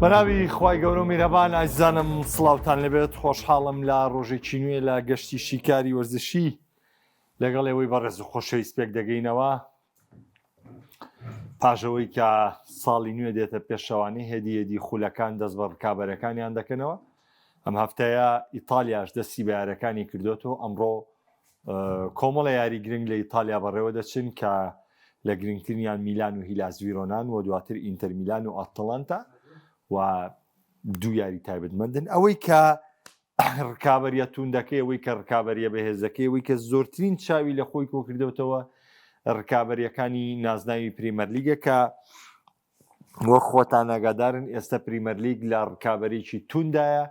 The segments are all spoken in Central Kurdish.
بەناوی خوای گەورە و میرەبان ئازیزانم سڵاوتان لەبێت خۆشحاڵم لە ڕۆژێکی نوێ لە گەشتی شیکاری وەرزشی لەگەڵ ئێوەی بەڕێز و خۆشەویست پێک دەگەینەوە پاش ئەوەی کە ساڵی نوێ دێتە پێشەوانی هێدی هێدی خولەکان دەست بە ڕکابەرەکانیان دەکەنەوە ئەم هەفتەیە ئیتالیاش دەستی بە یارەکانی کردوێتەوە ئەمڕۆ کۆمەڵە یاری گرنگ لە ئیتالیا بەڕێوە دەچن کە لە گرنگترینیان میلان و هیلاس ڤیرۆنان و دواتر ئینتەر میلان و ئەتڵانتا و دوو یاری تایبەتمەندن ئەوەی کە ڕکابەریە توندەکەی ئەوەی کە ڕکابەریە بەهێزەکەی ئەوەی کە زۆرترین چاوی لە خۆی کۆکردوتەوە ڕکابەریەکانی نازناوی پریمەرلیگە کە وەک خۆتان ئاگادارن ئێستا پریمەرلیگ لە ڕکابەرێکی توندایە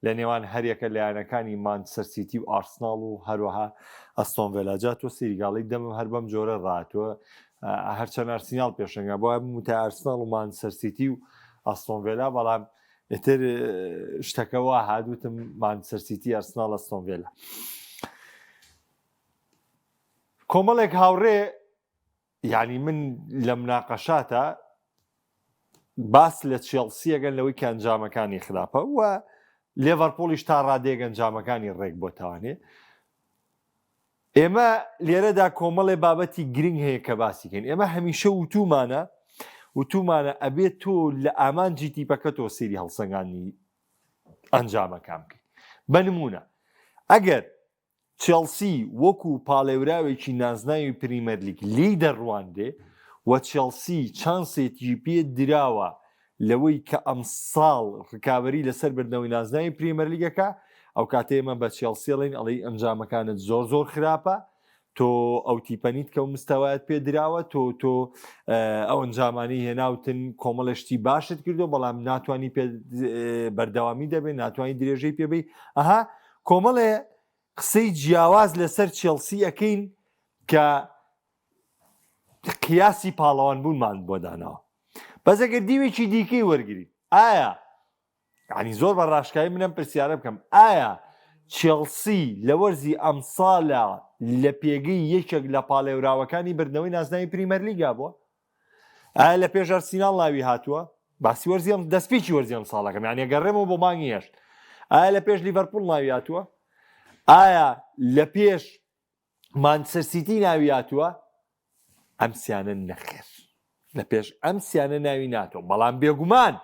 لە نێوان هەریەکە لە یانەکانی مانچستەر سیتی و ئارسناڵ و هەروەها ئەستۆن ڤێلا جا تۆ سیریگاڵی دەمم هەر بەم جۆرە ڕاتوە هەرچەند ئارسیناڵ پێشەنگە بۆ موتە ئارسناڵ و مانچستەر سیتی و ئەستۆن ڤێلا بەڵام ئیتر شتەکە وا هات وتم مانچستەر سیتی ئەرسناڵ ئەستۆن ڤێلا کۆمەڵێک هاوڕێ یعنی من لە مناقەشاتە باس لە چێڵسیەگەن لەوەی کە ئەنجامەکانی خراپە و لێڤەرپۆلیش تا ڕادەیەک ئەنجامەکانی ڕێک بۆتەوانێ ئێمە لێرەدا کۆمەڵێ بابەتی گرنگ هەیە کە باسی کەین ئێمە هەمیشە وتومانە وتومانە ئەبێت تۆ لە ئامانجی تیپەکە تۆ سەیری هەڵسەنگانی ئەنجامەکان بکەیت بە نمونە ئەگەر چێڵسی وەکو پاڵێوراوێکی نازناوی پریمەرلیگ لێی دەڕواندرێ و چێڵسی چانسێکی پێ دراوە لەوەی کە ئەمساڵ رکابەری لەسەر بردنەوەی نازناوی پرێمەرلیگەکە، ئەوکاتە ئێمە بە چێڵسی ئەڵێین ئەڵێی ئەنجامەکانت زۆر زۆر خراپە، تۆ ئەو تیپە نیت کە ئەو مستەوایەت پێ دراوە، تۆ تۆ ئەو ئەنجامانەی هێناوتن کۆمەڵێ شتی باشت کردو بەڵام ناتوانانی پێ بەردەوامی دەبێت ناتوانانی درێژەی پێ بی ئەها کۆمەڵێ قسەی جیاواز لەسەر چێڵسی ئەەکەین کە قیاسی پاڵەوان بوونمان بۆ داناوە بەس ئەگەر دیوێکی دیکەی وەرگری ئایا ینی زۆر بە ڕاشکاوی منم پرسیارە بکەم ئایا چێڵسی لە وەرزی ئەمساڵە لە پێگەی یەکێک لە پاڵێوراوەکانی بردنەوەی نازناوی پریمەرلیگا بووە ئایا لە پێش ئەرسیناڵ ناوی هاتووە باسی وەرزی ئەم دەستپێکی وەرزی ئەم ساڵەکەم یعنی گەڕێمەوە بۆ مانگی هەشت ئایا لە پێش لیڤەرپوڵ ناوی هاتووە ئایا لە پێش مانچستەر سیتی ناوی هاتووە ئەم سیانە نەخێر لە پێش ئەم سیانە ناوی ناتۆ بەڵام بێگومان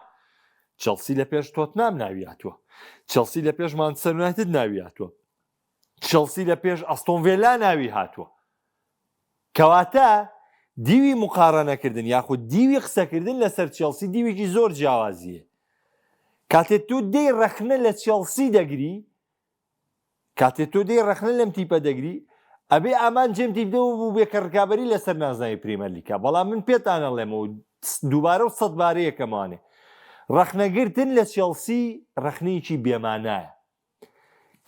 چڵسی لە پێش تۆتنام ناوی هاتووە چڵسی لە پێش مانچستەر یونایتد ناوی هاتووە چڵسی لە پێش ئەستۆن ڤێلا ناوی هاتووە کەواتە دیوی مقارنەکردن یاخود دیوی قسەکردن لەسەر چێڵسی دیوێکی زۆر جیاوازیە کاتێ تۆ دێی ڕەخنە لە چێڵسی دەگری کاتێ تۆ دێی ڕەخنە لەم تیپە دەگری ئەبێ ئامانجێم تیپ دەوە بوو بێ کە ڕکابەری لەسەر نازناوی پریمەرلیکا بەڵام من پێتان ئەڵێم و دووبارە و سەد بارەیەکەمانێ ڕەخنەگرتن لە چێڵسی ڕەخنەیەکی بێمانایە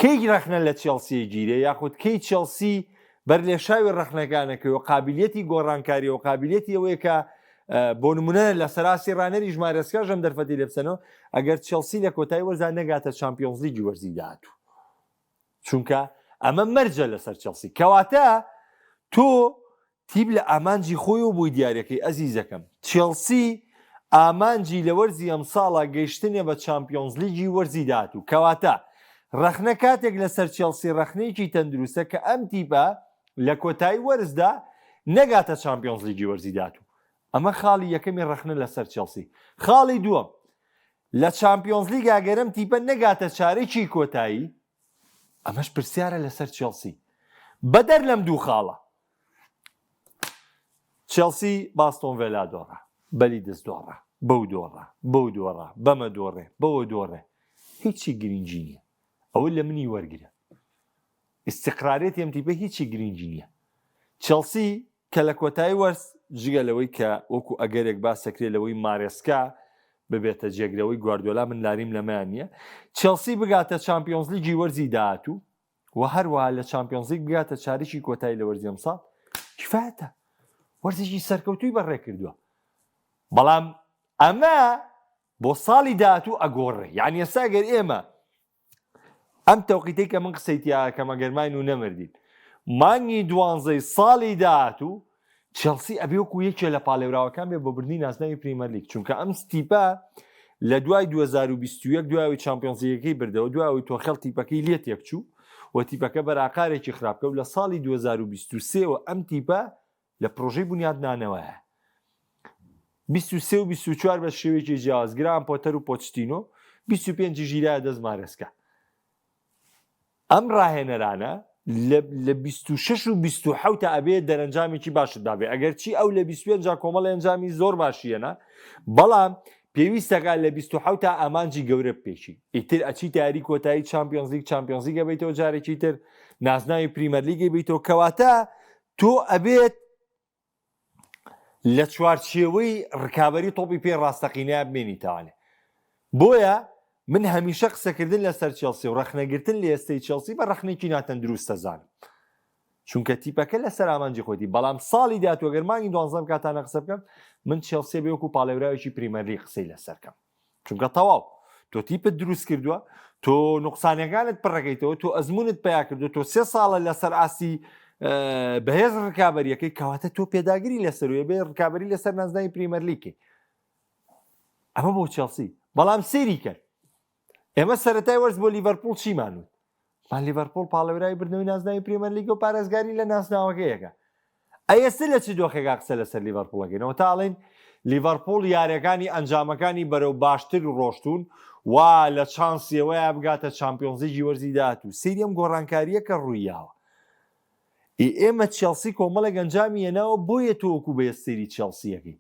کەی ڕەخنە لە چێڵسی گیرێ یاخود کەی چێڵسی بەر لێشاوی ڕەخنەکانەکەی و قابلیەتی گۆڕانکاری و قابلیەتی ئەوەیە کە بۆ نمونە لە سەراسی ڕانەریش مارێسکاش ئەم دەرفەتی لێ بسەنەوە ئەگەر چێڵسی لە کۆتایی وەرزا نەگاتە چامپیۆنزلیگی وەرزی داهاتوو چونکە ئەمە مەرجە لەسەر چێڵسی کەواتە تۆ تیپ لە ئامانجی خۆی و بۆی دیارەکەی ئەزیزەکەم چێڵسی ئامانجی لە وەرزی ئەمساڵا گەیشتنە بە چامپیۆنزلیگی وەرزی داهاتوو کەواتە ڕەخنە کاتێک لەسەر چێڵسی ڕەخنەیەکی تەندروستە کە ئەم تیپە لە کۆتایی وەرزدا نەگاتە چامپیۆنزلیگی وەرزی داهاتوو. ئەمە خاڵی یەکەمی ڕەخنە لەسەر چێڵسی. خاڵی دووەم، لە چامپیۆنزلیگ ئەگەر ئەم تیپە نەگاتە چارەکی کۆتایی، ئەمەش پرسیارە لەسەر چێڵسی. بەدەر لەم دوو خاڵە، چێڵسی باستۆن ڤێلا دۆڕا، بە لیدز دۆڕا، بەو دۆڕا، بەو دۆڕا، بەمە دۆڕێ، بەوە دۆڕێ، هیچی گرنگی نییە. ئەوە لە منی وەرگرە. ئیستیقراریەتی ئەم تیپە هیچی گرنگی نییە. چێڵسی کە لە کۆتایی وەرز جگە لەوەی کە وەکو ئەگەرێک باس دەکرێت لەوەی مارێسکا ببێتە جێگرەوەی گواردیۆلا من لاریم لەمەیان نییە چێڵسی بگاتە چامپیۆنزلیگی وەرزی داهاتوو و هەروەها لە چامپیۆنزلیگ بگاتە چارەکی کۆتایی لە وەرزی ئەمساڵ کفایەتە وەرزێکی سەرکەوتووی بەڕێ کردووە بەڵام ئەمە بۆ ساڵی داهاتوو ئەگۆڕێ یعنی ئێستا گەر ئێمە ئەم تەوقیتەی کە من قسەی تیا ئەکەم ئەگەر ماین و نەمردین مانگی دوانزەی ساڵی داهاتوو چێڵسی ئەبێ وەکو یەکێ لە پاڵێوراوەکان بێ بۆ بردنی نازناوی پریمەرلیگ چونکە ئەم تیپە. لە دوای 2021 دوای ئەوەی چامپیۆنزلیگەکەی بردەوە دوای ئەوەی تۆخێڵ تیپەکەی لێ تێکچوو و تیپەکە بەراقارێکی خراپ کەوت لە ساڵی 2023 وە ئەم تیپە لە پرۆژەی بونیادنانەوەیە 23 و 24 بە شێوەیەکی جیاواز گرام پۆتەر و پۆچتینۆ 25 ژیرایە دەست مارێسکا ئەم ڕاهێنەرانە لە 26 و 27 ئەبێ دەرەنجامێکی باشت دابێ ئەگەرچی ئەو لە 25 جا کۆمەڵ ئەنجامی زۆر باشیەنە بەڵام پێویستەکە لە 27 ئامانجی گەورە پێکی ئیتر ئەچی تاری کۆتایی چمپیۆنزلیگ چمپیۆنزلیگە بیتەوە جارێکی تر نازناوی پریمەرلیگی بیتەوە کەواتە تۆ ئەبێت لە چوارچێوەی ڕکابەری تۆپی پێی ڕاستەقینەیا بمێنیتەوانێ بۆیە من هەمیشە قسەکردن لەسەر چێڵسی و ڕەخنەگرتن لە ئێستەی چێڵسی بە ڕەخنێکی ناتەندروست دەزانم چونکە تیپەکە لەسەر ئامانجی خۆیتی بەڵام ساڵی داهاتوو گەر مانگی دوانزەم کاتانە قسە بکەم من چێڵسی بێ وەکو پاڵێوراوێکی پریمەرلیگ قسەی لەسەر کەم چونکە تەواو تۆ تیپت دروست کردووە تۆ نقصانەکانت پڕەکەیتەوە تۆ ئەزمونت پیا کردو تۆ سێ ساڵە لەسەر ئاستی بەهێز ڕکابەریەکەی کەواتە تۆ پێداگری لەسەر بێ ڕکابەری لەسەر نازناوی پریمەرلیکی ئەمە بۆ چێڵسی بەڵام سێری کرد ئێمە سەرەتای وەرز بۆ لیڤەرپوڵ چیمان وت مان لیڤەرپوڵ پاڵێوراوی بردنەوەی نازناوی پرێمەرلیگە و پارێزگاری لە ناسناوەکەیەکە. ئەی ئێستا لە چ دۆخێکا قسە لەسەر لیڤەرپوڵەکەینەوە تا ئەڵێن لیڤەرپوڵ یاریەکانی ئەنجامەکانی بەرەو باشتر ڕۆشتوون و لە چانسیەوەیە بگاتە چامپیۆنزلیگی وەرزی داهاتوو سەیری ئەم گۆڕانکارییە کە ڕوویاوە ئێ ئێمە چێڵسی کۆمەڵێک ئەنجامی هێناوە بۆیە تۆ وەکو بەهێز سەیری چێڵسیەکەی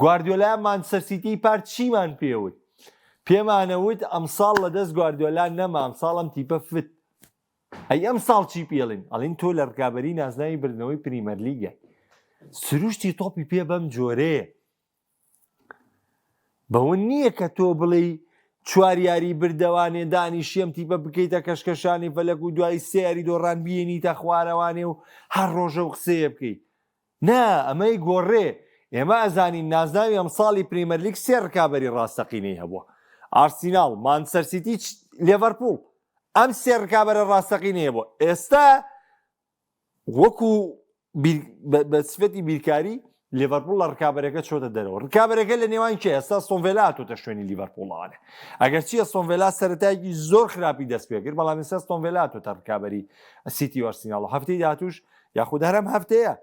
گواردیۆلا مانچستەر سیتی پار چیمان پێوت پێمانەوت ئەمساڵ لە دەست گواردیۆلا نەما ئەمساڵ ئەم تیپە فت ئەی ئەمساڵ چی پێڵین ئەڵین تۆ لە ڕکابەری نازناوی بردنەوەی پریمەرلیگە سروشتی تۆپی پێ بەم جۆرەیە بەوە نییە کە تۆ بڵێی چوار یاری بردەوانێ دانیشی ئەم تیپە بکەیتە کەشکەشانی فەلەک و دوای سێ یاری دۆڕان بیێنیتە خوارەوانێ و هەر ڕۆژە و قسەیە بکەیت نا ئەمەی گۆڕێ ئێمە ئەزانین نازناوی ئەمساڵی پریمەرلیگ سێ ڕکابەری ڕاستەقینەی هەبووە ئارسیناڵ مانچستەر سیتی لێڤەرپوڵ ئەم سێ ڕکابەرە ڕاستەقینەیە بووە ئێستا وەکو بە سفەتی بیرکاری لیڤەرپوڵ لە ڕکابەرەکە چۆتە دەرەوە ڕکابەرەکە لە نێوان کێ ئێستا ئەستۆن ڤێلا هاتۆتە شوێنی لیڤەرپوڵەوانێ ئەگەرچی ئەستۆن ڤێلا سەرەتایەکی زۆر خراپی دەست پێکرد بەڵام ئێستا ئەستۆن ڤێلا هاتۆتە ڕکابەری سیتی و ئەرسیناڵ و هەفتەی داهاتووش یاخود هەر ئەم هەفتەیە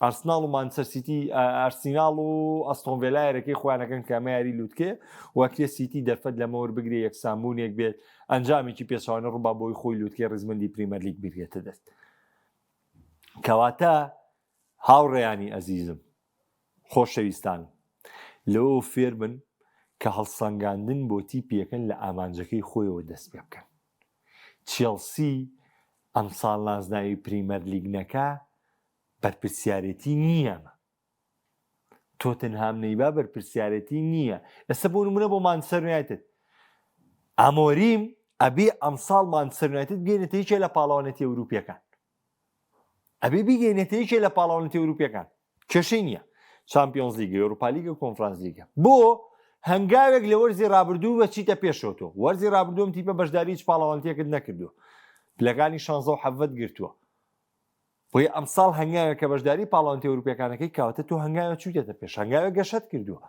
ئارسناڵ و مانچستەر سیتی ئارسیناڵ و ئەستۆن ڤێلا یاریەکەی خۆیانەکەن کە ئەمە یاری لوتکەیە و ئەکرێ سیتی دەرفەت لەمە وەربگرێ یەکسانبوونێک بێت ئەنجامێکی پێچەوانە ڕووبا بۆی خۆی لوتکەی ڕیزبەندی پریمەرلیگ بگرێتە دەست کەواتە هاوڕێیانی ئەزیزم خۆشەویستان لەوە فێربن کە هەڵسەنگاندن بۆ تیپیەکەن لە ئامانجەکەی خۆیەوە دەست پێ بکەن چێڵسی ئەمساڵ نازناوی پریمەرلیگ نەکا بەرپرسیارێتی نییە ئەمە تۆتنهام نەیبا بەرپرسیارێتی نییە ئێستا بۆ نمونە بۆ مانچستەر یونایتد ئامۆریم ئەبێ ئەمساڵ مانچستەر یونایتد بگەینێتە یەکێ لە پاڵەوانێتی ئەوروپیەکان ئەبێ بیگەینێتە یەکێ لە پاڵەوانێتی ئەوروپیەکان کێشەی نییە چامپیۆنز لیگە یۆروپا لیگە کۆنفرانس لیگە بۆ هەنگاوێک لە وەرزی رابردوو بە چیتە پێشەوە تۆ وەرزی رابردووم تیپە بەشداری هیچ پاڵەوانتیەکت نەکردووە پلەکانی 16 و 17 گرتووە بۆیە ئەمساڵ هەنگاوێک کە بەشداری پاڵەوانێتی ئەوروپیەکانەکەی کەواتە تۆ هەنگاوێک چوویتە پێش هەنگاوێک گەشەت کردووە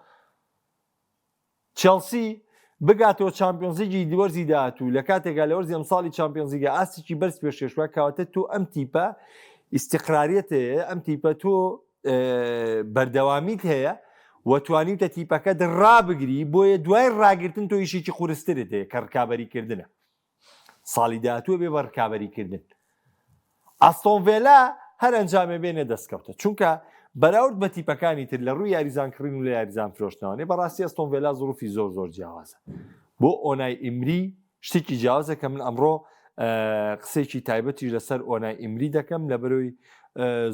چێڵسی بگاتەوە چامپیۆنزلیگی وەرزی داهاتوو لە کاتێکا لە وەرزی ئەمساڵی چامپیۆنزلیگە ئاستێکی بەرز پێشکێشوە کەواتە تۆ ئەم تیپە ئیستیقراریەت هەیە ئەم تیپە تۆ بەردەوامیت هەیە و توانیوتە تیپەکەت ڕابگری بۆیە دوای ڕاگرتن تۆ ئیشێکی قورسترت هەیە کە ڕکابەریکردنە ساڵی داهاتوو بێ بە ڕکابەریکردن ئاستۆن ڤێلا هەر ئەنجامێ بێنێ دەستکەوتە چونکە بەراورد بە تیپەکانی تر لە ڕووی یاریزان کڕین و لە یاریزان فرۆشتنەوەێ بەڕاستی ئەستۆن ڤێلا زروفی زۆر زۆر جیاوازە بۆ ئۆنای ئیمری شتێکی جیاوازە کە من ئەمڕۆ قسێکی تایبەتیش لەسەر ئۆنای ئیمری دەکەم لە بەرەوەی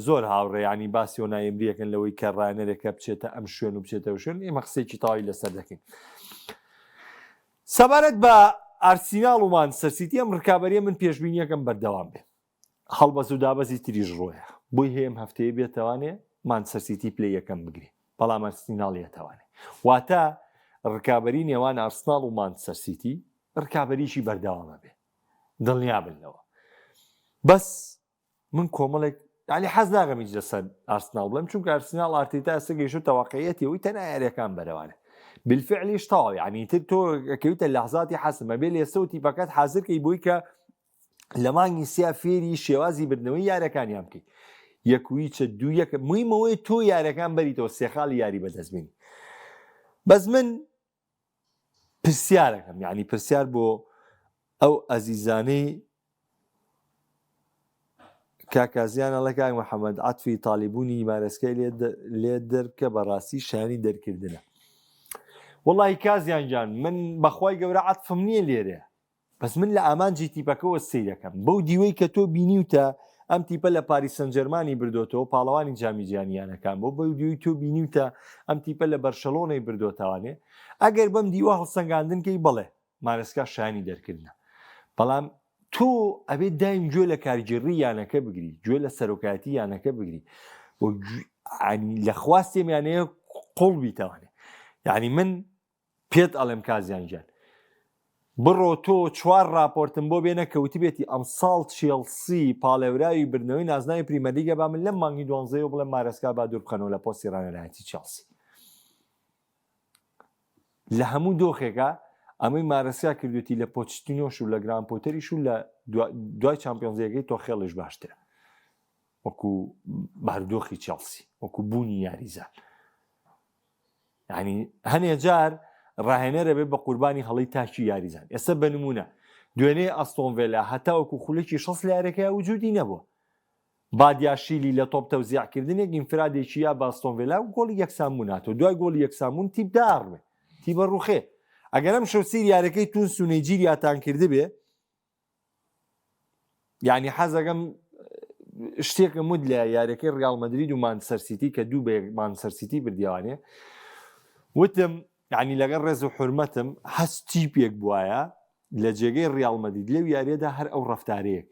زۆر هاوڕێیانی باسی ئۆنای ئیمریەکەن لەوەی کە ڕانەرێکە بچێتە ئەم شوێن و بچێتە شوێن ئێمە قسێکی تاوی لەسەر دەکەین. سەبارەت بە ئارسیناڵ و مانچستەر سیتی ئەم ڕکابەریە من پێشبینیەکەم بەردەوام بێ هەڵبەز و دابەزی تریش ڕۆیە بۆی هەیە ئەم هەفتەیە بێتەوانێ مانچستەر سیتی پلەی یەکەم بگرێ بەڵام ئارسیناڵ یەتەوانێ واتە ڕکابەری نێوان ئارسناڵ و مانچستەر سیتی ڕکابەریی بەردەوامە بێ دڵنیابن لەوە بەس من کۆمەڵێک یعنی حەز ناکەم هیچ لەسەر ئارسناڵ بڵێم چونکە ئارسناڵ ئارتێتا ئێستا گەیشتووتە واقعیەتی ئەوەی تەنها یاریەکان بەرەوانە. بالفعلیش تەواو یعنی تر تۆ ئەکەویتە لەحزاتی حەسم ئەبێ لێسە و تیپەکەت حازرکەی بۆی کە لە مانگی سیا فێری شێوازی بردنەوەی یارەکانیان بکەیت یەکویچە دوو یەکە مهمەوەی تۆ یارەکان بەریتەوە سێخاڵی یاری بەدەستبینی بەس من پرسیارەکەم یعنی پرسیار بۆ ئەو ئەزیزانەی کاکازیان ئەڵێ کاک محەممەد عەتفی تاالبوونی مارەسکای لێ دەرکە بەڕاستی شانی دەرکردنە وڵی کازیان گیان من بەخوای گەورە عەتفم نییە لێرە بەس من لە ئامانجی تیپەکەوە سەیرەکەم بەو دیوەی کە تۆ بینیوتە ئەم تیپە لە پاریس سەنجەرمانی بردۆتەوە پاڵەوانی جامی جیهانی یانەکان بۆ بەو دیوەی تۆ بینیوتە ئەم تیپە لە بەرشەلۆنەی بردۆتەوانێ ئەگەر بەم دیوە هەڵسەنگاندن کەی بەڵێ مارێسکا شایانی دەرکردنە بەڵام تۆ ئەبێ دایم گوێ لە کارگێڕی یانەکە بگری گوێ لە سەرۆکایەتی یانەکە بگری لە خواستێم یانەیە قوڵ بیتەوانێ یعنی من پێت ئەڵێم کازیان گیان بڕۆ تۆ چوار راپۆرتم بۆ بێنە کە وتبێتی ئەمساڵ چێڵسی پاڵێوراوی بردنەوەی نازناوی پریمەرلیگە با من لەم مانگی دوانزەیەوە بڵێم مارێسکا با دوور بخەنەوە لە پۆستی راهێنەرایەتی چێڵسی لە هەموو دۆخێکا ئەمەی مارەسیا کردوێتی لە پۆچتینۆش و لە گران پۆتەریش و لە دوای چامپیۆنزیەکەی تۆخێڵیش باشترە وەکو بارودۆخی چێڵسی وەکو بوونی یاریزان یعنی هەنێ جار ڕاهێنەرە بێ بە قوربانی هەڵی تاکی یاریزان ئێستا بە نمونە دوێنێ ئەستۆن ڤێلا هەتاوەکو خولەکی 60 لە یاریەکەی وجودی نەبووە بادیاشیلی لە تۆپ تەوزیعکردنێک ئینفرادێکی یا بە ئەستۆن ڤێلا و گۆڵی یەکسانبوون هاتەوە دوای گۆڵی یەکسانبوون تیپ داڕمێ تیبە ڕوخێ ئەگەر ئەم شەو سیر یارەکەی تونس و نەیجیریاتان کردبێ یعنی حەزەکەم شتێکم وت لە یاریەکەی ڕیاڵ مەدرید و مانچستەر سیتی کە دوو بە مانچستەر سیتی بردیوانێ وتم یعنی لەگەڵ ڕێز و حورمەتم هەست تیپێک بواە لە جێگەی ڕیاڵ مەدرید لەو یاریەدا هەر ئەو ڕەفتارەیەک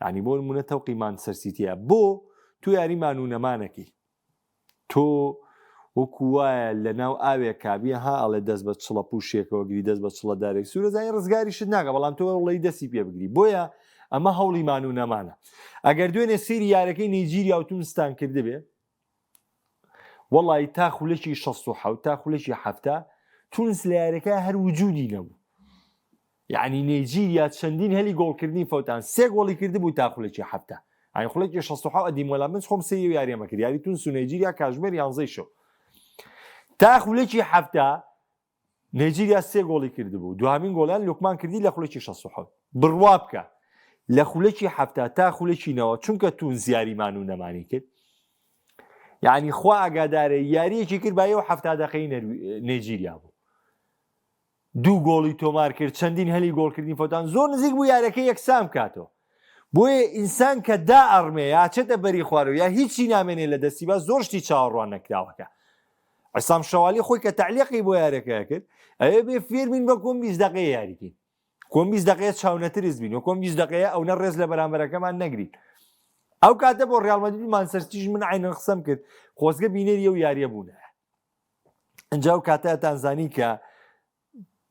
یعنی بۆ نمونە تەوقی مانچستەر سیتیە بۆ تو یاریمان و نەمانەکەی تۆ وەکو وایە لە ناو ئاوێک کابی ها ئەڵێ دەست بە چڵە پوشێکەوە گری دەست بە چڵە دارێک سوورە زانی ڕزگاریشت ناکە بەڵام تۆ وڵی دەستی پێ بگری بۆیە ئەمە هەوڵی مان و نەمانە ئەگەر دوێنێ سەیری یارەکەی نەیجیریا و تونستان کردبێ وەڵی تا خولەکی 16 تا خولەکی هەفتا تونس لە یاریەکە هەر وجودی نەبوو یعنی نەیجیریا چەندین هەلی گۆڵکردنی فەوتان سێ گۆڵی کردبوو تا خولەکی هەفتا یعنی خولەکی 16 ئەدیم وەلا من خۆم سێ یاریەمە کرد یاری تونس و نەیجیریا کاژمێر یانزەی شەو تا خولەکی هەفتا نەیجیریا سێ گۆڵی کردبوو دوهەمین گۆڵیان لوکمان کردی لە خولەکی 67 بڕوا بکە لە خولەکی هەفتا تا خولەکی نەوە چونکە تونس یاریمان و نەمانی کرد یعنی خوا ئاگادارە یاریەکی کرد بایەوە هەفتا دەقەی نەیجیریا بوو دوو گۆڵی تۆمار کرد چەندین هەلی گۆڵکردنی فەوتان زۆر نزیک بوو یارەکە یەکسان بکاتەوە بۆیە ئینسان کە دا ئەڕمێ یا چێتە بەری خوارەوە یا هیچی نامێنێ لە دەستی با زۆر شتی چاوەڕوان نەکراوەکە عیسام شەوالی خۆی کە تەعلیقی بۆ یارەکە کرد ئەوێ بێ فێربین بە کۆم 20 دقەیە یاریکەین کۆم 20 دقەیە چاونەترس بین و کۆم 20 دقەیە ئەو نە ڕێز لە بەرامبەرەکەمان نەگرین ئەو کاتە بۆ ڕیال مەدرید و مانچستەر سیتیش من عینەن قسەم کرد خۆزگە بینەری ئەو یاریە بوونە ئەنجا و کاتەتان زانی کە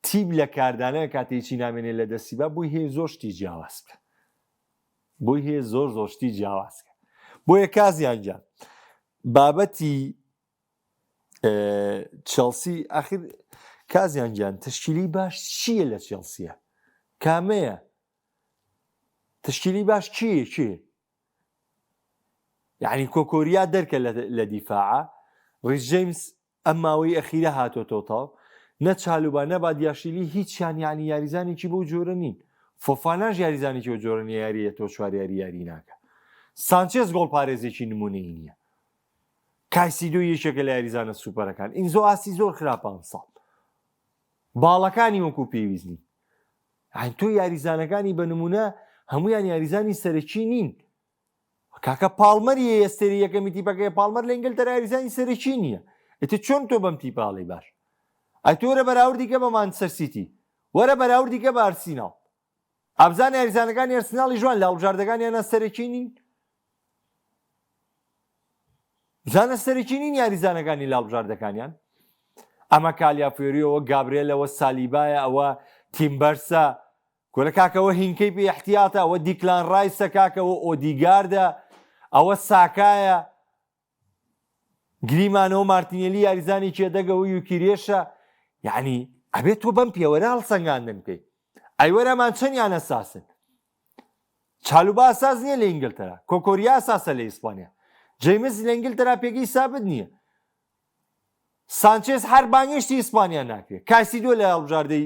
تیپ لە کاردانە کاتێکی نامێنێ لە دەستی با بۆی هەیە زۆر شتی جیاواز بکە بۆی هەیە زۆر زۆر شتی جیاواز بکە بۆیە کازیان گیان بابەتی چێڵسی ئاخر کازیان گیان تشکیلی باش چییە لە چێڵسیە کامەیە تشکیلی باش کێیە کێ یعنی کۆکۆریا دەرکە لە دیفاعە ڕیس جەیمس ئەم ماوەی ئەخیرە هاتۆتەوە تاو نە چالوبا نە بادیاشیلی هیچیان یعنی یاریزانێکی بەو جۆرە نین فۆفاناش یاریزانێکی بەو جۆرە نیە یاریە تۆ چوار یاری یاری ناکە سانچێز گۆڵپارێزێکی نمونەیی نییە کایسیدۆ یەکێکە لە یاریزانە سوپەرەکان ئینزۆ ئاستی زۆر خراپە ئەمساڵ باڵەکانی وەکو پێویست نین یانی تۆ یاریزانەکانی بە نمونە هەمویان یاریزانی سەرەکی نین کاکە پاڵمەر ئەستێرەی یەکەمی تیپەکەی پاڵمەر لە ئینگلتەرا یاریزانی سەرەکی نییە ئیتر چۆن تۆ بەم تیپاڵی باش ئەی تۆ وەرە بەراوردی کە بە مانچستەر سیتی وەرە بەراوردی کە بە ئارسیناڵ ئابزان یاریزانەکانی ئەرسناڵی جوان لە هەڵبژاردەکانیانە سەرەکی نین زانە سەرەکی نین یاریزانەکانی لە هەڵبژاردەکانیان ئەمە کالیافیۆریەوە گابرێلەوە سالیبایە ئەوە تیمبەرسە کۆلە کاکەوە هینکەی پێ احتیاتە ئەوە دیکلان ڕایسە کاکەوە ئۆدیگاردە ئەوە ساکایە گریمانەوە مارتینێلی یاریزانێکی یەدەگەوە یوکیرێشە. یعنی ئەبێت تۆ بەم پێوەرە هەڵسەنگاندن بکەیت ئەیوەرەمان چەندیان ئەساسن چالوبا ئەساس نییە لە ئینگلتەرا کۆکۆریا ئەساسە لە ئیسپانیا جەیمس لە ئینگلتەرا پێگەی سابت نییە سانچێز هەر بانگێشتی ئیسپانیا ناکرێت کایسیدۆ لە هەڵبژاردەی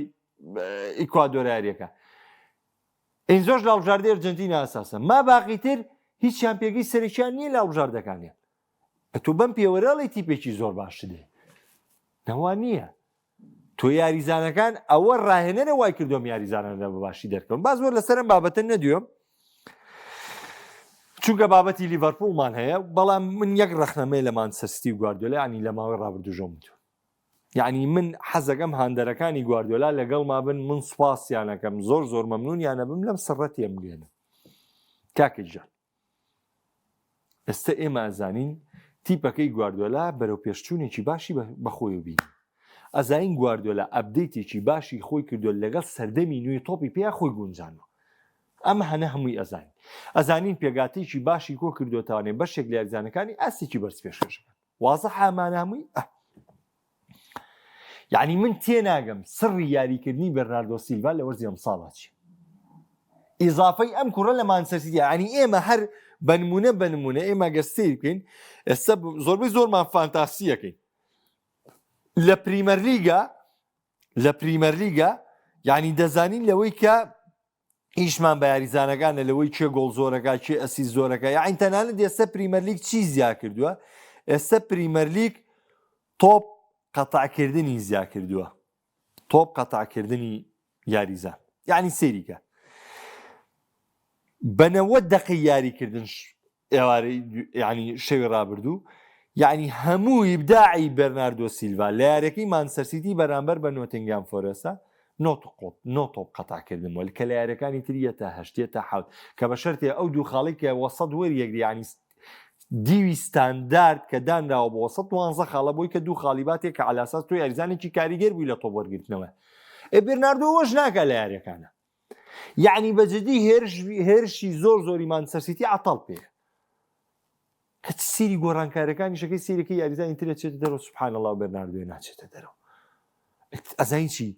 ئیکوادۆر یاریەکە ئینزۆش لە هەڵبژاردەی ئەرجەنتینا ئەساسە ما باقی تر هیچیان پێگەی سەرەکیان نییە لە هەڵبژاردەکانیان ئەتۆ بەم پێوەرەڵی تیپێکی زۆر باشت هەیە نەوا نییە تۆ یاریزانەکان ئەوە ڕاهێنەرە وای کردوم یاریزانانە بە باشی دەرکەون با زۆر لەسەرم بابەتە نەدوێم چونکە بابەتی لیڤەرپوڵمان هەیە بەڵام من یەک ڕەخنەمەی لە مانچستەر سیتی و گواردیۆلا ینی لە ماوەی ڕابردوو ژۆم یعنی من حەزەکەم هاندەرەکانی گواردیۆلا لەگەڵ ما بن من سوپاسیانەکەم زۆر زۆر مەمنونیانە بم لەم سڕەتێم بگەێنم کاکە گیان ئێستا ئێمە ئەزانین تیپەکەی گواردۆلا بەرەو پێشچوونێکی باشی بەخۆی بینی ئەزانین گواردۆلا update ێکی باشی خۆی کردو لەگەڵ سەردەمی نوێی تۆپی پێ خۆی گونجانەوە ئەمە هەنە هەمووی ئەزانین ئەزانین پێگاتێکی باشی کۆ کردوتوانێ بەشێک لە یاریزانەکانی ئاستێکی بەرز پێشکەشەکەن وازە ئامانە هەمووی ئە یعنی من تێناگەم سڕی یاریکردنی بەرناردۆ سیلڤا لە وەرزی ئەمساڵا چی ئیزافەی ئەم کوڕە لە مانچستەر سیتی ینی ئێمە هەر بەنمونە بەنمونە ئێمە گەر سیر بکەین ئێستا زۆربەی زۆرمان فانتاسیەکەین لە پریمەرلیگا لە پریمەرلیگا یعنی دەزانین لەوەی کە ئیشمان بە یاریزانەکانە لەوەی کێ گۆڵ زۆرەکە کێ assist زۆرەکە یاعین تەنانەت ئێستا پریمەرلیگ چی زیا کردووە ئێستا پریمەرلیگ تۆپ قەتعکردنی زیا کردووە تۆپ قەتعکردنی یاریزان یعنی سەیریکە بەنەوە دقی یاریکردن ئێوارەی یانی شەوی ڕابردوو یعنی هەموو ئیبداعی بەرناردۆ سیلڤا لە یاریەکەی مانچستەر سیتی بەرامبەر بە نۆتنگام فۆرێستە نۆ تۆپ نۆ تۆپ قەتعکردن وەل کە لە یاریەکانی تر یە تا هەشت یە تا حەوت کە بە شەرتێ ئەو دوو خاڵی کە وەسەت وەریەگری یعنی دیوی ستاندارد کە دانراوە بۆ وەسەت دوانزە خاڵە بۆی کە دوو خاڵی باتێ کە عەلاساس تۆ یاریزانێکی کاریگەر بووی لە تۆپ وەرگرتنەوە ئێ بێرناردۆ وەش ناکا لە یاریەکانە یەعنی بە جدی هێرش هێرشی زۆر زۆری مانچستەر سیتی عەتەڵ پێ کە چ سیری گۆڕانکارەکانی شەکەی سیرەکەی یاریزانی ترە چێتە دەرەوە سبحان الله بەرناردۆ ناچێتە دەرەوە ئەزانی چی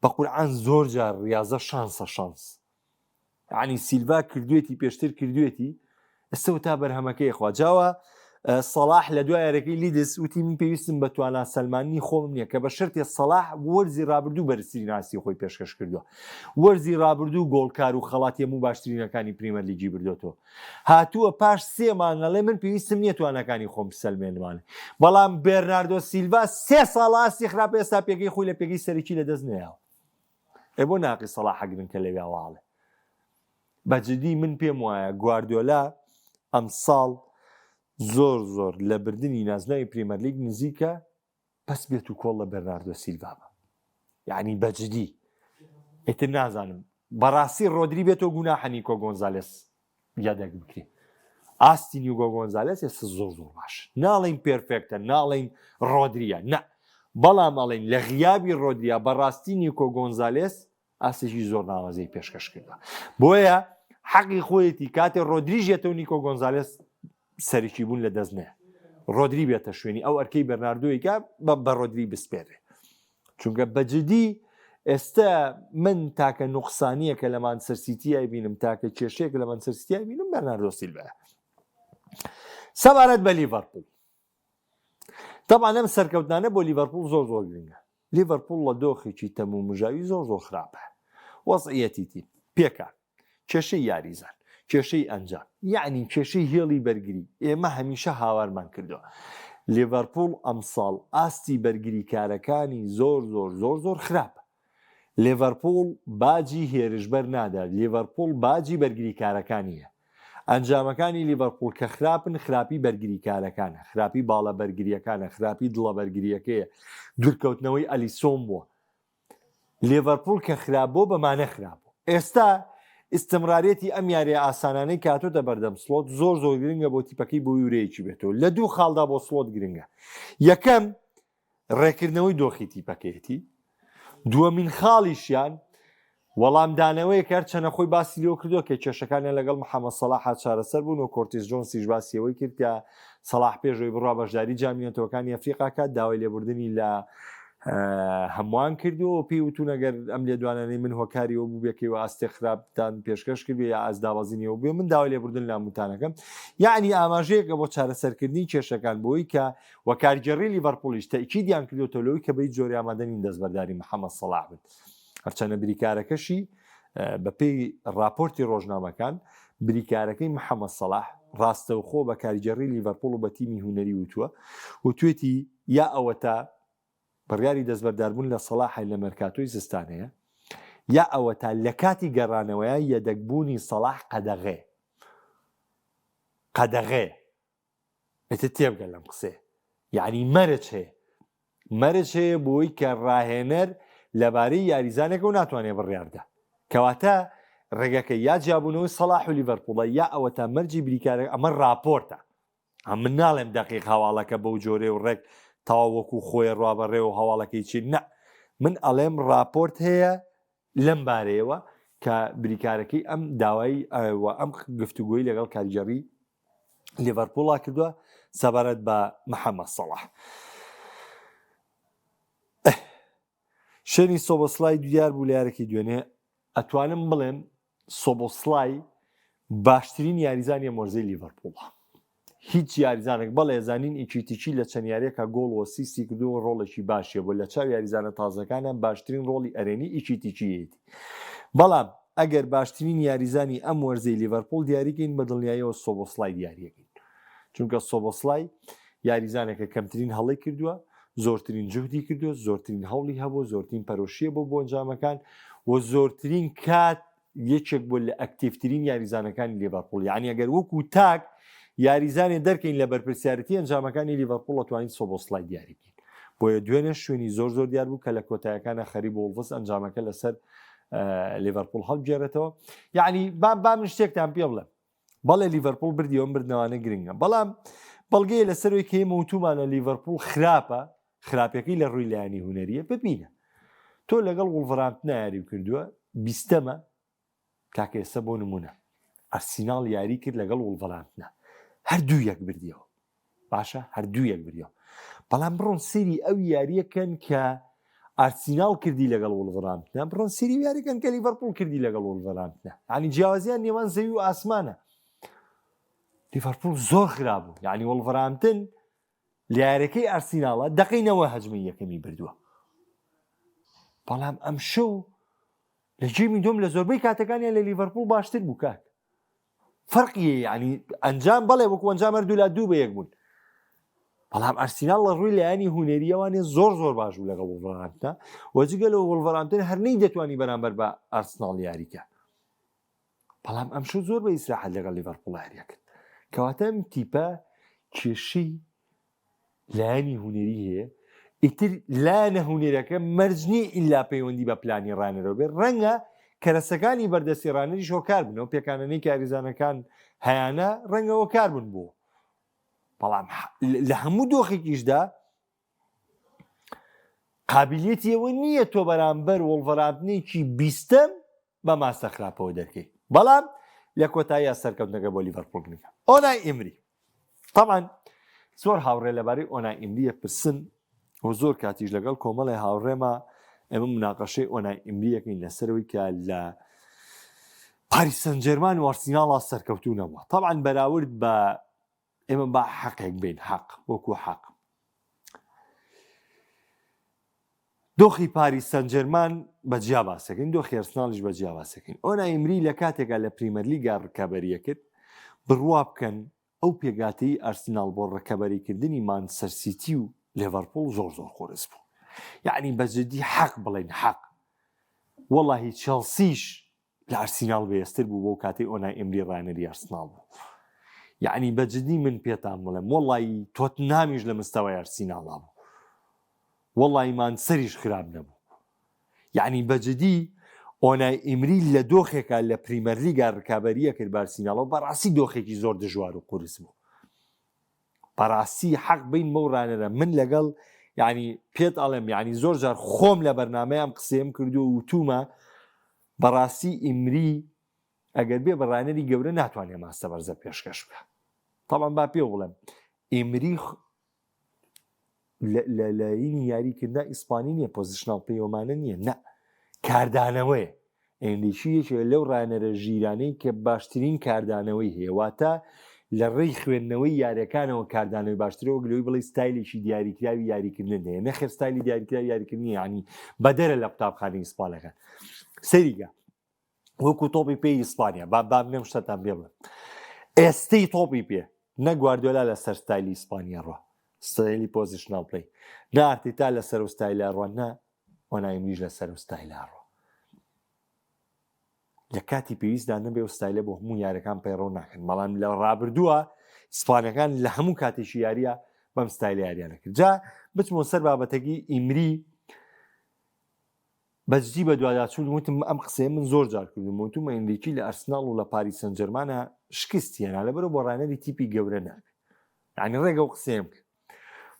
بە قورعان زۆر جار ریاضە شانسە شانس یعنی سیلڤا کردوێتی پێشتر کردوێتی ئێستا تا بەرهەمەکەی خوا جاوە سەڵاح لە دوای یاریەکەی لیدز وتی من پێویستم بە توانا سەلماندنی خۆمم نییە کە بە شەرتێ سەڵاح وەرزی رابردوو بەرزترین ئاستی خۆی پێشکەش کردووە وەرزی رابردوو گۆڵکار و خەڵاتی هەموو باشترینەکانی پریمەرلیگی بردۆتەوە هاتووە پاش سێ مانگ ئەڵێ من پێویستم نییە تواناکانی خۆم بسەلمێنمانێ بەڵام بێرناردۆ سیلڤا سێ ساڵ ئاستی خراپ ئێستا پێگەی خۆی لە پێگەی سەرەکی لەدەست نەیاوە ئێ بۆ ناقی سەڵاح ئەگرن کە لەویا واڵێ بە جدی من پێم وایە گواردیۆلا ئەمساڵ زۆر زۆر لە بردنی نازناوی پریمەرلیگ نزیکە بەس بێت و کۆڵ لە بەرناردۆ سیلڤا بە یعنی بە جدی ئیتر نازانم بەڕاستی ڕۆدری بێتەوە گوناحە نیکۆ گۆنزالێس یەدەک بکرێ ئاستی نیوگۆ گۆنزالێس ئێستا زۆر زۆر باش ناڵین perfect ە ناڵین ڕۆدریە نە بەڵام ئەڵین لە غیابی ڕۆدریا بەڕاستی نیکۆ گۆنزالێس ئاستێکی زۆر ناوازەی پێشکەش کردووە بۆیە حەقی خۆیەتی کاتێ ڕۆدریژ یەتەوە نیکۆ گۆنزالێس سەرکی بوون لە دەست نێ ڕۆدری بێتە شوێنی ئەو ئەرکەی بەرناردۆیکە بە بە ڕۆدری بسپێرێ چونکە بەجدی ئێستا من تاکە نوقسانیە کە لە مانچستەر سیتیای بینم تاکە کێشەیەک لە مانچستەر سیتیای بینم بەرناردۆ سیلڤایە سەبارەت بە لیڤەرپوڵ تەبعەن ئەم سەرکەوتنانە بۆ لیڤەرپوڵ زۆر زۆر گرنگە لیڤەرپوڵ لە دۆخێکی تەم و مژاوی زۆر زۆر خراپە وەزعیەتی تیپ پێکان کێشەی یاریزان کێشەی ئەنجام یعنی کێشەی هێڵی بەرگری ئێمە هەمیشە هاوارمان کردووە لیڤەرپوڵ ئەمساڵ ئاستی بەرگریکارەکانی زۆر زۆر زۆر زۆر خراپە لێڤەرپوڵ باجی هێرشبەر نادات، لیڤەرپوڵ باجی بەرگریکارەکانییە. ئەنجامەکانی لیڤەرپوڵ کە خراپن، خراپی بەرگریکارەکانە، خراپی باڵە بەرگرییەکانە، خراپی دڵە بەرگرییەکەیە، دوورکەوتنەوەی ئەلیسۆن بووە. لیڤەرپوڵ کە خراپ بووە بەمانە خراپ بووە. ئێستا ئیستمراریەتی ئەم یارییە ئاسانانەی کە هاتۆتە بەردەم سڵۆت زۆر زۆر گرنگە بۆ تیپەکەی بۆی ورەیەکی بێتەوە. لە دوو خاڵدا بۆ سڵۆت گرنگە. یەکەم، ڕێکردنەوەی دۆخی تیپەکەیەتی، دووەمین خاڵیشیان وەڵامدانەوەیەک هەرچەنە خۆی باسی لێوە کردووە کە کێشەکانیان لەگەڵ محەممەد سەڵاح چارەسەر بوون و کۆرتیس جۆنسیش باسی ئەوەی کرد کە سەڵاح پێش ئەوەی بڕوا بەشداری جامی نەتەوەکانی ئەفریقا کات داوای لێبوردنی لە هەمووان کردووە و پێی وتون ئەگەر ئەم لێدوانانەی من هۆکاری ئەوە بووبێ کە ئێوە ئاستێک خراپتان پێشکەش کردبێ یا ئاست دابەزینی ئەوە بووبێ من داوای لێبوردن لە هەمووتانەکەم یەعنی ئاماژەیەکە بۆ چارەسەرکردنی کێشەکان بۆی کە و کارگێڕی لیڤەرپوڵیش تەئکیدیان کردووەتەوە لەوەی کە بە هیچ جۆرێ ئامادە نین دەستبەرداری محەمەد سەڵاح بن هەرچەندە بریکارەکەشی بەپێی راپۆرتی ڕۆژنامەکان بریکارەکەی محەمەد سەڵاح ڕاستەوخۆ بە کارگێڕی لیڤەرپوڵ و بە تیمی هونەری وتووە وتوێتی یا ئەوەتا بڕیاری دەستبەرداربوون لە سەڵاح لە مەرکاتۆی زستانەیە یا ئەوەتا لە کاتی گەڕانەوەیە یەدەگبوونی سەڵاح قەدەغەیە قەدەغەیە ئیتر تێبگە لەم قسەیە یعنی مەرج هەیە مەرج هەیە بۆی کە ڕاهێنەر لەبارەی یاریزانێکەوە ناتوانێت بڕیاردا کەواتە ڕێگەکە یا جیابوونەوەی سەڵاح و لیڤەرپوڵە یا ئەوەتا مەرجی بریکارە ئەمە راپۆرتە من ناڵێم دەقیق هەواڵەکە بەو جۆرێ و ڕێک تەواو وەکو خۆی ڕوا بەڕێ و هەواڵەکەی چی نە من ئەڵێم راپۆرت هەیە لەم بارەیەوە کە بریکارەکەی ئەم داوای و ئەم گفتوگۆی لەگەڵ کارگێڕی لیڤەرپوڵا کردووە سەبارەت بە محەممەد سەڵاح. شوێنی سۆبۆسلای دیار بوو لە یارەکەی دوێنێ ئەتوانم بڵێم سۆبۆسلای باشترین یاریزانی ئەم وەرزەی لیڤەرپوڵە هیچ یاریزانێک بەڵێ زانین ئیکیتیکی لە چەند یاریەکە گۆڵ و ئەسیستی کردو و ڕۆڵێکی باشیە بۆ لە چاو یاریزانە تازەکانە باشترین ڕۆڵی ئەرێنی ئیکیتیکیەتی بەڵام ئەگەر باشترین یاریزانی ئەم وەرزەی لیڤەرپوڵ دیاریکەین بە دڵنیاییەوە سۆبۆسلای دیاریەکەین چونکە سۆبۆسلای یاریزانێکە کەمترین هەڵەی کردووە، زۆرترین جوهدی کردووە، زۆرترین هەوڵی هەبووە، زۆرترین پەرۆشیە بۆ بۆ ئەنجامەکان و زۆرترین کات یەکێک بووە لە ئەکتیڤترین یاریزانەکانی لیڤەرپوڵ یعنی ئەگەر وەکو تاک یاریزانێ دەرکەین لە بەرپرسیارەتی ئەنجامەکانی لیڤەرپوڵ ئەتوانین سۆبۆسلای دیاری بکەین بۆیە دوێنێ شوێنی زۆر زۆر دیار بوو کە لە کۆتایەکانە خەریب وڵڤس ئەنجامەکە لەسەر لیڤەرپوڵ هەڵبگێڕێتەوە یعنی با با من شتێکتان پێ بڵێم بەڵێ لیڤەرپوڵ بردی ئەم بردنەوانە گرنگە بەڵام بەڵگەیە لەسەرەوەی کە ئێمە وتومانە لیڤەرپوڵ خراپە خراپەکەی لە ڕووی لایەنی هونەریە ببینە تۆ لەگەڵ وڵڤرامپتنا یاری کردووە بیستەمە کاکە ئێستا بۆ نمونە ئەرسیناڵ یاری کرد لەگەڵ وڵڤرامپتنا هەر دوو یەک بردیەوە باشە هەر دوو یەک بریەوە بەڵام بڕۆن سری ئەو یاریەکەن کە ئارسیناڵ کردی لەگەڵ وڵڤرامپتنا بڕۆن سری یاریەکەن کە لیڤەرپوڵ کردی لەگەڵ وڵڤرامپتنا یعنی جیاوازیان نێوان زەوی و ئاسمانە لیڤەرپوڵ زۆر خراپ بوو یعنی وڵڤرامپتن لە یاریەکەی ئارسیناڵە دقەی نەوە هەجمەی یەکەمی بردووە بەڵام ئەم شەو لە گێمی دوم لە زۆربەی کاتەکانیان لە لیڤەرپوڵ باشتر بوو کاک فەرقی ینی ئەنجام بەڵێ وەکو ئەنجام هەردوولا دوو بە یەک بوون بەڵام ئەرسیناڵ لە ڕووی لایەنی هوەریەوانێ زۆر زۆر باش بوو لەگەڵ وڵڤەرامپتن وەجگە لە وڵڤەرامپتن هەر نەی دەتوانی بەرامبەر بە ئەرسناڵ یاریکە بەڵام ئەمشەو زۆر بە ئیسراحەت لەگەڵ لیڤەرپوڵ یاریە کرد کەواتە ئەم تیپە کێشەی لایەنی هونەری هەیە ئیتر لایەنە هونەرەکە مەرج نییە ئیلا پەیوەندی بە پلانی ڕانەرەوە بێت ڕەنگە کەرەسەکانی بەردەستی ڕانەریش هۆکار بنەوە پێکانەنەی کاریزانەکان هەیانە ڕەنگە هۆکار بن بۆ بەڵام لە هەموو دۆخێکیشدا قابلیەتی ئەوە نییە تۆ بەرامبەر وڵڤەرامپتنێکی بیستەم بە ماستە خراپەوە دەرکەی بەڵام لە کۆتاییە سەرکەوتنەکە بۆ لیڤەرپوڵ گرنگە ئۆنای ئیمری طبعا زۆر هاوڕێ لەبارەی ئۆنای ئیمریە پرسن و زۆر کاتیش لەگەڵ کۆمەڵی هاوڕێما ئێمە مناقەشەی ئۆنای ئیمریەکەین لەسەرەوەی کە لە پاریس سەنجێرمان و ئەرسیناڵا سەرکەوتوو نەبووە طبعا بەراورد بە ئێمە با حەقێک بین حەق وەکو حەق دۆخی پاریس سانجێرمان بە جیا باسەکەین دۆخی ئەرسناڵیش بە جیا باسەکەین ئۆنای ئیمری لە کاتێکا لە پریمەرلیگا ڕکابەریە کرد بڕوا بکەن ئەو پێگاتەی ئەرسناڵ بۆ ڕکەبەریکردنی مانچستەر سیتی و لێڤەرپوڵ زۆر زۆر قورس بوو یعنی بە جدی حەق بڵێن حەق وەڵاهی چێڵسیش لە ئەرسیناڵ بەهێزتر بوو بەو کاتەی ئۆنای ئێمری ڕانەری ئەرسناڵ بوو یعنی بە جدی من پێتان بڵێم وەڵی تۆتنامیش لە مستەوای ئەرسیناڵا بوو وەڵی مانسەریش خراپ نەبوو یعنی بە جدی ئۆنای ئیمری لە دۆخێکا لە پریمەرلیگا ڕکابەریە کرد بارسیناڵەوە بەڕاستی دۆخێکی زۆر دژوار و قورس بوو بەڕاستی حەق بین بەو ڕانەرە من لەگەڵ یعنی پێت ئەڵێم یعنی زۆر جار خۆم لە بەرنمەیان قسەیەم کردو و وتومە بەڕاستی ئیمری ئەگەر بێ بە ڕانەری گەورە ناتوانێت ماستە بەرزە پێشکەش بکە تاڵان با پێ بڵێم ئیمری. لە لایینی یاریکردنا ئیسپانی نییە positional play ومانە نییە نە کاردانەوەیە ئێنریکی یەکێکە لەو ڕانەرە ژیرانەی کە باشترین کاردانەوەی هەیە واتە لە ڕێی خوێندنەوەی یاریەکانەوە کاردانەوەی باشترە وەک لەوەی بڵێی ستایلێکی دیاریکراوی یاریکردن هەیە نەخێر ستایلی دیاریکراوی یاریکردنی یعنی بەدەرە لە قوتابخانەی ئیسپانەکان سەریگە وەکو تۆپی پێی ئیسپانیا با با بنێم شتتان پێ بڵێم ئێستەی تۆپی پێ نە گواردیۆلا لەسەر ستایلی ئیسپانیا ڕۆ ستایلی positional play نە ئارتیتا لەسەر و ستایلە ڕۆ نە ئۆنای ئیمریش لەسەر و ستایلە ڕۆ لە کاتی پێویستدا نەبێ و ستایلە بۆ هەموو یارەکان پەیڕەو ناکەن بەڵام لە ڕابردووە ئیسپانەکان لە هەموو کاتێکی یاریە بەم ستایلە یاریانە کرد جا بچمەوە سەر بابەتەکەی ئیمری بەجدی بەدواداچوون وتم ئەم قسەیە من زۆر جار کردم وتم ئێنریکی لە ئەرسناڵ و لە پاریس سەنجەرمانە شکست هێنا لەبەرەوە بۆ ڕانەری تیپی گەورە نابێت یعنی ڕێگە و قسەیەم کرد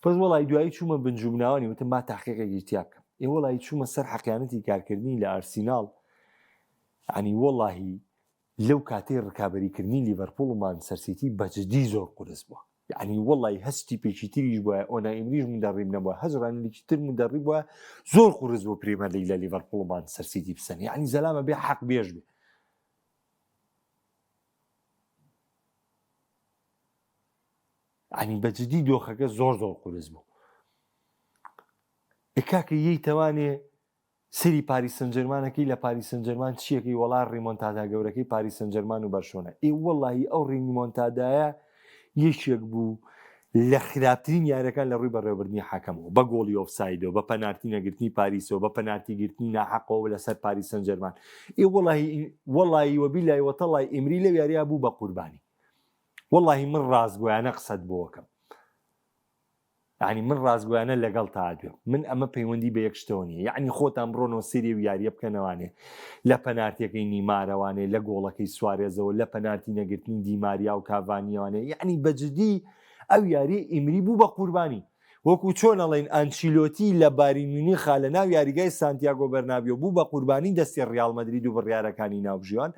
پس وەڵی دوایی چوومە بنجوبناوانی وتم با تاقیقێکی تیا بکەم ئێ وەڵی چوومە سەر حەقیانەتی کارکردنی لە ئارسیناڵ ینی وەڵاهی لەو کاتەی ڕکابەریکردنی لیڤەرپوڵ و مانچستەر سیتی بەجدی زۆر قورس بووە یعنی وەڵی هەچ تیپێکی تریش بووە ئۆنای ئیمریش مدەڕیب نەبووە هەچ ڕانەرێکی تر مدەڕیب بووە زۆر قورس بوو پریمەر لیگ لە لیڤەرپوڵ و مانچستەر سیتی بسەن یعنی زەلامە بێ حەق بێژ بێ یعنی بەجدی دۆخەکە زۆر زۆر قورس بوو ئێ کاکە یەی تەوانێ سەیری پاریس سەنجەرمانەکەی لە پاریس سەنجەرمان چیەکەی وەڵا ڕیمۆنتادا گەورەکەی پاریس سەنجەرمان و بەرشۆنە ئێ وەڵاهی ئەو ڕیمۆنتادایە یەکێک بوو لە خراپترین یاریەکان لە ڕووی بەڕێوەبردنی حەکەمەوە بە گۆڵی ئۆفسایدەوە بە پەنارتی نەگرتنی پاریسەوە بە پەنارتی گرتنی ناحەقەوە لەسەر پاریس سەنجەرمان ئێ وەڵاهی وەڵاهی وەبیلای وەتەڵای ئیمری لەو یاریە بوو بە قوربانی وەڵاهی من ڕاستگۆیانە قسەت بۆکەم یەعنی من ڕاستگۆیانە لەگەڵتا ئەدوێم من ئەمە پەیوەندی بە یەک شتەوە نییە یەعنی خۆتان بڕۆنەوە سەیری ئەو یارییە بکەنەوانێ لە پەنارتیەکەی نیمارەوانێ لە گۆڵەکەی سوارێزەوە لە پەنارتی نەگرتنی دیماریا و کاڤانیەوانێ یەعنی بەجدی ئەو یاریە ئیمری بوو بە قوربانی وەکو چۆن ئەڵێن ئەنچیلۆتی لە باری میونیخا لە ناو یاریگای سانتیاگۆ بەرنابیۆ بوو بە قوربانی دەستی ڕیاڵ مەدرید و بڕیارەکانی ناوبژیوان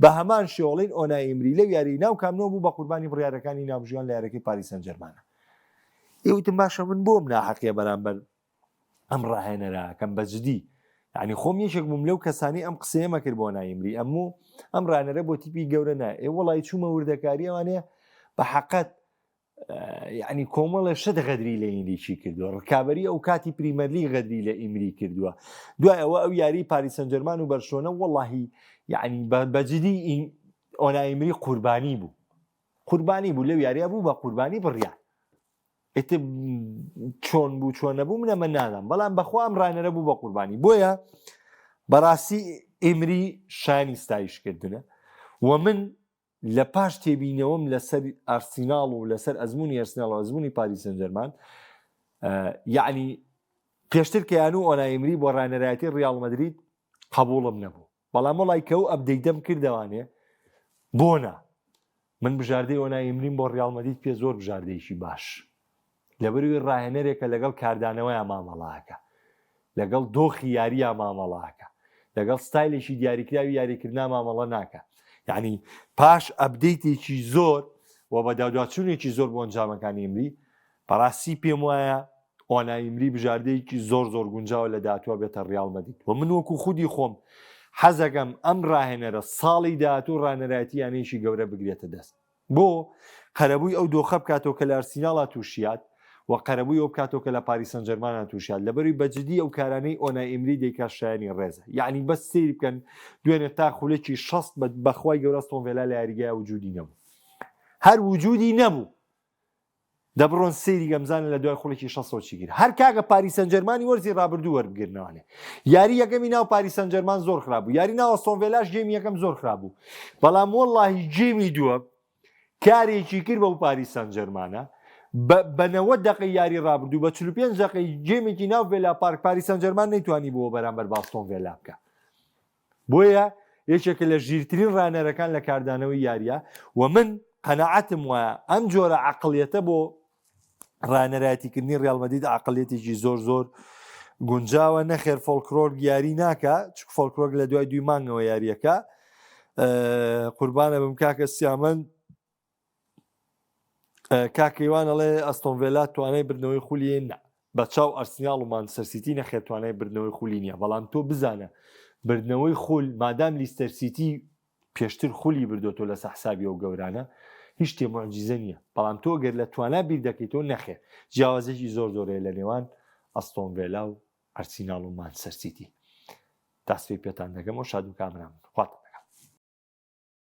بە هەمان شێوەڵین ئۆنای ئیمری لەو یاری ناو کامنۆ بوو بە قوربانی بڕیارەکانی ناوبژیوان لە یاریەکەی پاریس سانجێرمانە ئێ وتم باشە من بۆم ناحەقیە بەرامبەر ئەم ڕاهێنەرەکەم بەجدی یعنی خۆم یەکێک بووم لەو کەسانی ئەم قسەیەمە کرد بۆ نایمری ئەم و ئەم ڕانەرە بۆ تیپی گەورە نا ئێ وڵی چوومە وردەکاری ئەوانەیە بە حەقەت یعنی کۆمەڵە شت غەدری لە ئینریکی کردووە ڕکابی ئەو کاتی پریمەرلی غەدری لە ئیمری کردووە دوای ئەوە ئەو یاری پاریس سەنجەرمان و بەرشۆنە وەڵاهی یعنی بەجدی ئۆنایمری قوربانی بوو قوربانی بوو لەو یاریە بوو بە قوربانی بڕیار ئیتر چۆن بوو چۆن نەبوو من ئەمە نادەم بەڵام بەخوا ئەم ڕانەرە بوو بە قوربانی بۆیە بەڕاستی ئیمری شانی ستایشکردنە و من لە پاش تێبینەوەم لەسەر ئارسیناڵ و لەسەر ئەزمموی ئەرسناڵ و ئەزمموی پاریس سەنجەرمان یعنی پێشتر کە یانو ئۆنایمری بۆ ڕانەرایەتی ڕیاڵ مەدرید قبوڵم نەبوو بەڵام وەڵای کە ئەو update ەم کردەوانێ بۆ نا من بژاردەی ئۆنای ئیمریم بۆ ڕیاڵ مەدرید پێ زۆر بژاردەیەکی باش لەبەروی ڕاهێنەرێکە لەگەڵ کاردانەوەیان مامەڵاکە لەگەڵ دۆخی یاریە مامەڵاکە لەگەڵ ستایلێکی دیاریکراوی یاریکردنا مامەڵە ناکە یعنی پاش update ێکی زۆر و بە داوداچوونێکی زۆر بۆ ئەنجامەکانی ئیمری بەڕاستی پێم وایە ئۆنای ئیمری بژاردەیەکی زۆر زۆر گونجاوە لە داهاتووە بێتە ڕیاڵ مەدرید و من وەکو خودی خۆم حەزەکەم ئەم ڕاهێنەرە ساڵی داهاتوو ڕانەرایەتی یانەیەکی گەورە بگرێتە دەست بۆ قەرەبووی ئەو دۆخە بکاتەوە کە لە ئەرسیناڵا تووشیات و قەرەبووی ئەو بکاتەوە کە لە پاریس سانجێرمانا تووشیات لەبەروی بەجدی ئەو کارانەی ئۆنای ئیمری دەیکات شایەنی ڕێزە یعنی بەس سەیری بکەن دوێنێ تا خولەکی 60 بەخوای گەورە ئەستۆن ڤێلا لە یاریگای وجودی نەبوو هەر وجودی نەبوو دە بڕۆن سەیری گەمزانن لە دوای خوڵێکی شەسەوە چی کرد هەر کاکە پاریس سەنجەرمانی وەرزی ڕابردوو وەربگرنەوانێ یاری یەکەمی ناو پاریس سەنجەرمان زۆر خراپ بوو یاری ناو ئەستۆن ڤێلاش game ی یەکەم زۆر خراپ بوو بەڵام وەڵاهی game ی دووەم کارێکی کرد بەو پاریس سەنجەرمانە بە 90 دقەی یاری ڕابردوو بە 45 دقەی game ێکی ناو ڤێلا پارک پاریس سەنجەرمان نەیتوانی بۆ بەرامبەر ئەستۆن ڤێلا بکە بۆیە یەکێکە لە ژیرترین ڕانەرەکان لە کاردانەوەی یاریە و من قەناعەتم وایە ئەم جۆرە عەقڵیەتە بۆ ڕانەرایەتیکردنی ڕیال مەدرید عەقڵیەتێکی زۆر زۆر گونجاوە نەخێر فۆلکرۆگ یاری ناکە چک فۆلکرۆگ لە دوای دوی مانگەوە یاریەکە قوربانە بم کاکە سیامەند کاکەیوان ئەڵێ ئەستۆنڤێلا توانای بردنەوەی خولیە نا. بە چاو ئەرسناڵ و مانچستەر سیتی نەخێر توانای بردنەوەی خولی نییە بەڵام تۆ بزانە بردنەوەی خول مادام لیستەر سیتی پێشتر خولی بردۆتۆ لەسە حسابی ئەو گەورانە هیچ شتێ موعجیزە نییە بەڵام تۆ گەر لە توانا بیر دەکەیتەوە نەخێر جیاوازێکی زۆر زۆر هەیە لە نێوان ئەستۆن ڤێلا و ئەرسیناڵ و مانچستەر سیتی تا سبەی پێتان دەگەمەوە شاد و کامران بن خواتان.